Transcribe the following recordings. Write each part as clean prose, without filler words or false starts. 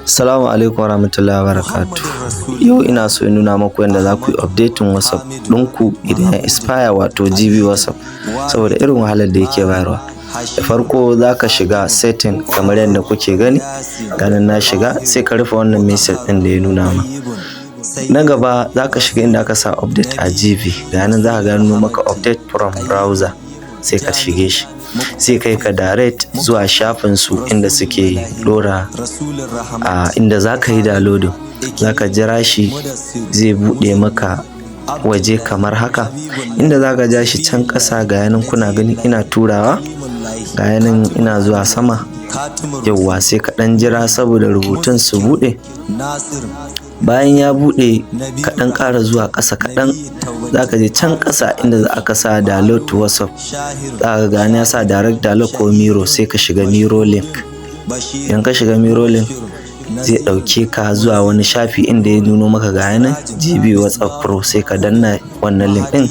Assalamu alaikum warahmatullahi wabarakatuh. Yau ina so in nuna muku yadda za ku yi updating WhatsApp ɗinku idan ya expire, wato GB WhatsApp, saboda irin wahalar da yake bayarwa. Da farko za ka shiga setting kamar yadda kuke gani, ganin na shiga, sai ka rufe wannan message ɗin da ya nuna ma. Na gaba za ka shiga inda aka sa update a GB, ga nan za ka gano maka update from browser, sai ka shige shi. Zai kai ka direct zuwa shafin su inda suke dora a inda za ka yi downloading. Za ka jira shi, zai buɗe maka waje kamar haka, inda za ka ja shi can ƙasa. Ga yanan kuna gani ina turawa, ga yanan ina zuwa sama. Yauwa, sai ka ɗan jira saboda rubutun su buɗe. Bayan ya buɗe, ka ɗan ƙara zuwa ƙasa kaɗan, za ka je can ƙasa inda za aka sa download to WhatsApp. Za ka gani ya sa direct download ko mirror, sai ka shiga mirror link. Idan ka shiga mirror link, zai ɗauke ka zuwa wani shafi inda ya nuno maka, ga yanan GB WhatsApp Pro, sai ka danna wannan link ɗin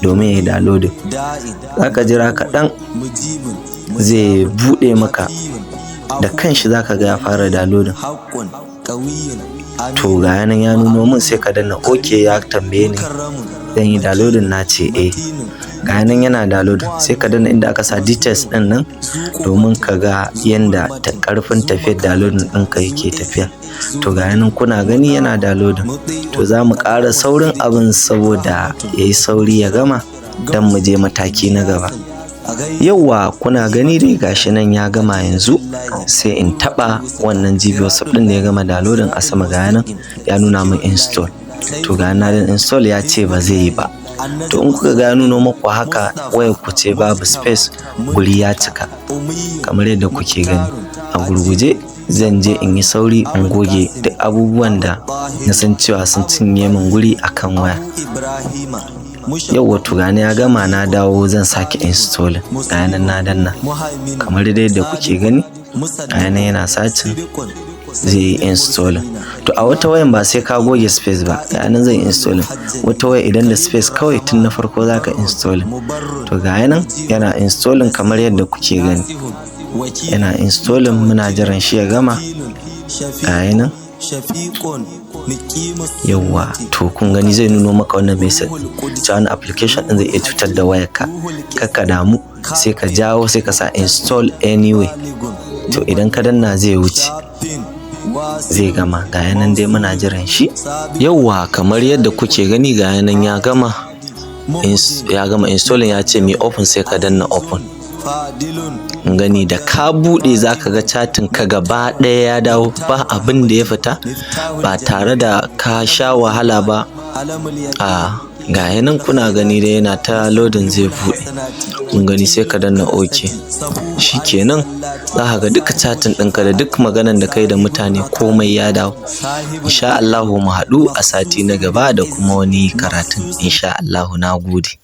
domin ya yi downloading. Za ka jira kaɗan, zai buɗe maka da kanshi, za ka ga ya fara downloading. To, ga yanan ya nuno min, sai ka danna OK. Ya tambaye ni zan yi downloading, na ce eh. Ga yanan yana downloading, sai ka danna inda aka sa details ɗin nan domin ka ga yanda ta karfin tafiyar downloading ɗinka yake tafiya. To, ga yanan kuna gani yana downloading. To, za mu ƙara saurin abin saboda ya yi sauri ya gama don mu je mataki na gaba. Yauwa, kuna gani dai, gashi nan ya gama. Yanzu sai in taɓa wannan GB WhatsApp ɗin da ya gama downloading a sama. Ga yanan ya nuna min install. To, ga na install, ya ce ba zai yi ba. To, in kuka ga ya nuno muku haka, wayar ku ce babu space, guri ya cika kamar yadda kuke gani. A gurguje zan je in yi sauri in goge duk abubuwan da na san cewa sun cinye min guri akan waya. Yauwa, to gani ya gama, na dawo zan sake installing. Ga nan na danna kamar dai yadda kuke gani, ga nan yana searching, zai yi installing. To, a wata wayan ba sai ka goge space ba, ga nan zai installing. Wata waya idan da space, kawai tun na farko zaka installing. To, ga nan yana installing kamar yadda kuke gani, yana installing, muna jiran shi ya gama. Ga nan. Yauwa, to kun gani zai nuno maka wannan message cewa wannan application din zai iya cutar da wayarka. Kar ka damu, sai ka jawo, sai ka sa install anyway. To, idan ka danna, zai wuce, zai gama. Ga yanan dai muna jiran shi. Yauwa, kamar yadda kuke gani, ga yanan ya gama, ya gama installing, ya ce mai open, sai ka danna open. Gani da ka buɗe, zaka ga chatting ka gaba ɗaya ya dawo, ba abin da ya fita, ba tare da ka sha wahala ba. A ga yanan kuna gani dai yana ta loading, zai buɗe. Kun gani, sai ka danna OK. Shikenan, za ka ga duka chatting ɗinka da duk maganan da kai da mutane, komai ya dawo. Insha Allahu mu haɗu a sati na gaba da kuma wani karatun, insha Allahu. Na gode.